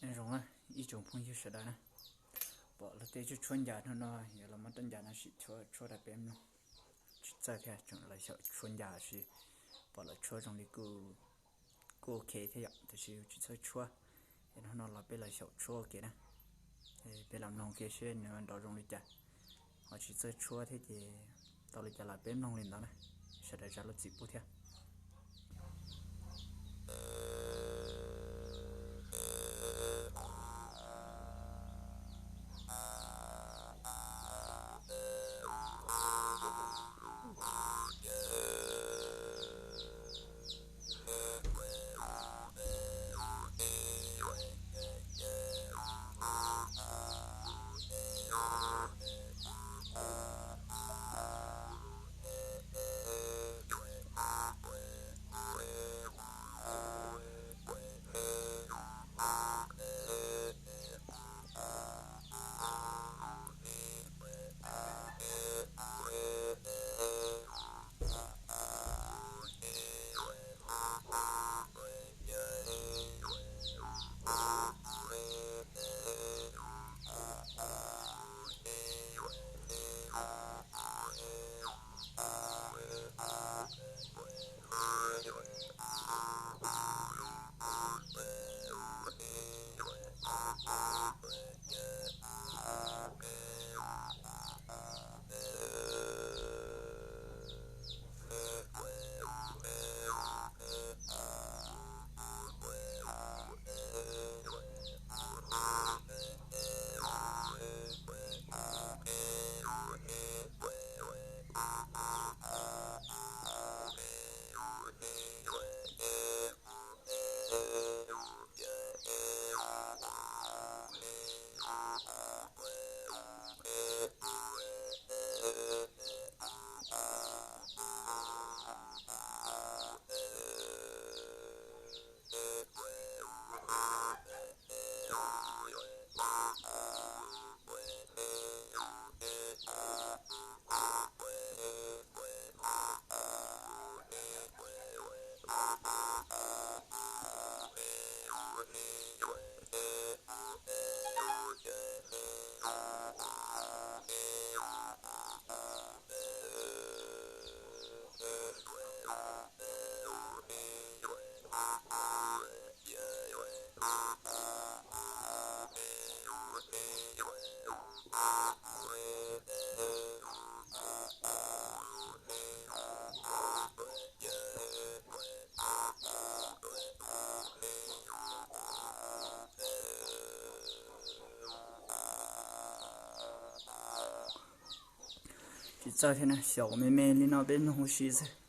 Nyob zoo na ib tsoom phooj ywg sawv daws na, pom luag tej tshuab tshuab ncas no no, yog los muab rab ncas no sim tshuab rau peb mloog. Tsis txawj thiab, tseem los xyaum tshuab ncas, tab sis pom lawv tshuab zoo li kuj ok thiab yom, tiam sis tsis txawj tshuab. Es no no los peb los xyaum tshuab ua ke na, peb los mloog kiag seb nws nrov zoo li cas. Ho tsis txawj tshuab thiab ces tau li cas los peb mloog li ntawd na, sawv daws zam lub txim pub thiab. Tsis txawj thiab na, xyaum me me li no peb mloog ua si xwb.